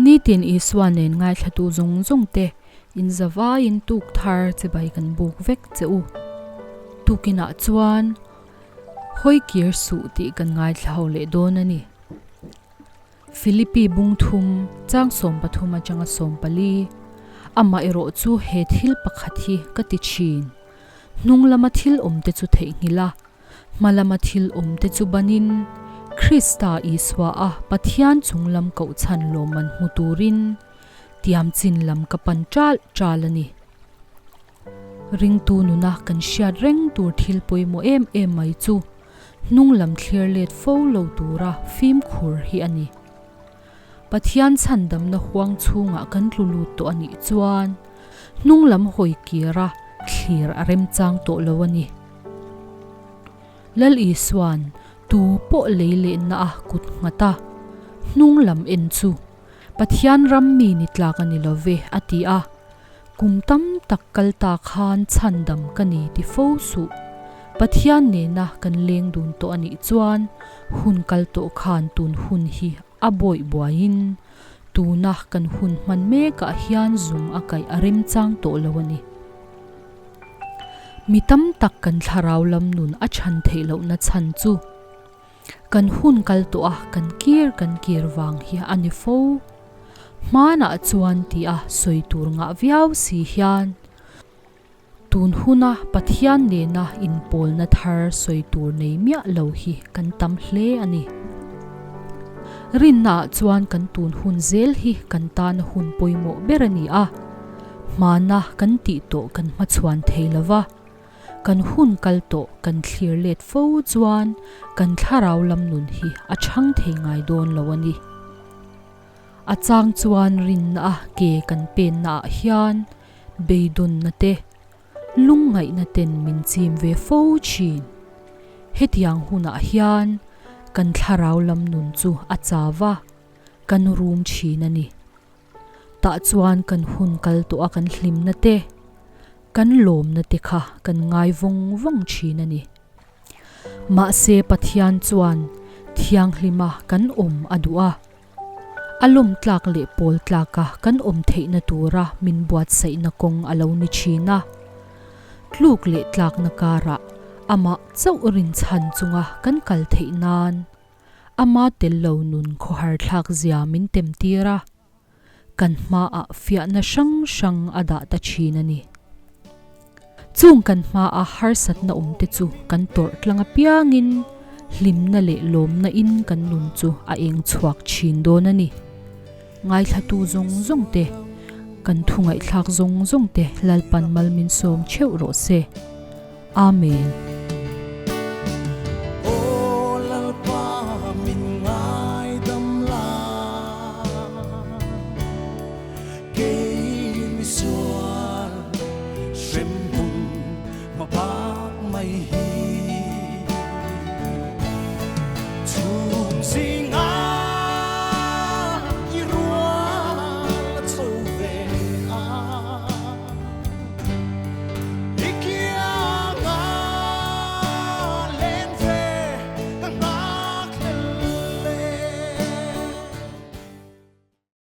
Nitin Isua nen ngaithlatu zawng zawng te in zavaiin tuk thar chibai kan buk vek che u. Tukinah chuan hawi kir suh tih kan ngaithla ho leh dawn a ni. Philippi bung thum chang 13 atanga 14, Amah erawh chu he thil pakhat hi ka ti thin, hnung lama thil awmte chu theihnghilh a, hma lama thil awmte chu banin, Krista Isua a Pathian chung lam kohchhan lawmman hmu turin tiam chin lam ka pan ṭal ṭal a ni. Ringtu nuna kan hriat reng tur thil pawimawh em em mai chu hnung lam thlir let fo lo tura fimkhur hi a ni. Pathian chhandamna huang chhungah kan tlu lut tawh a nih chuan hnung lam hawi kira thlir a remchang tawh lo a ni. Lal Isua'n tu pawh lei lehna a kut nghat a, hnung lam en chu Pathian ram mi ni tlak a ni lo ve a ti a. Kum tam tak kal ta khan chhandam ka ni ti fo suh. Pathian nena kan leng dun tawh a nih chuan hun kal tawh khan tun hun hi a bawih buaiin tuna kan hun hman mekah hian zung a kaih a remchang tawh lo a ni. Mi tam tak kan thlarau lam nun a chhan theih lohna chhan chu kan hun kal tawh a kan kir kan kir vang hi a ni fo. Hmanah chuan ti a sawi tur ngah viau si hian tun huna Pathian nena inpawlna thar sawi tur nei miah lo hi kan tam hle a ni. Rinnaah chuan kan tun hun zel hi kan tana hun pawimawh ber a ni a, hmana kan tih tawh kan hmachhuan thei lo va, kan hun kal tawh kan thlir let fo chuan kan thlarau lam nun hi a chhang thei ngai dawn lo a ni. A chang chuan rinna a ke kan penna ah hian beidawnna te, lungngaihna ten min chim ve fo thin. Hetiang hunah hian kan thlarau lam nun chu a chau va, kan rum thin a ni. Tah chuan kan hun kal tawh a kan hlimna te, kan lawmna te kha kan ngai vawng vawng thin a ni. Mahse Pathian chuan thianghlima kan awm a duh a, a lawm tlak leh pawl tlaka kan awm theihna tura min buatsaihna kawng a lo ni thin a. Tluk leh tlakna karah amah chauh rinchhan chunga kan kal theih nan ama tel lo nun khawhar thlak zia min tem tir a, kan hmaah fiahna hrang hrang a dah ta thin a ni. Chung kan hmaa harsatna awmte chu kan tawrh tlang apiangin hlimna leh lawmna in kan nun chu a eng chhuak thin dawn a ni. Ngaithlatu zawng zawng te, kan thu ngaihthlak zawng zawng te Lalpan mal min sawm theuh rawh se. Amen.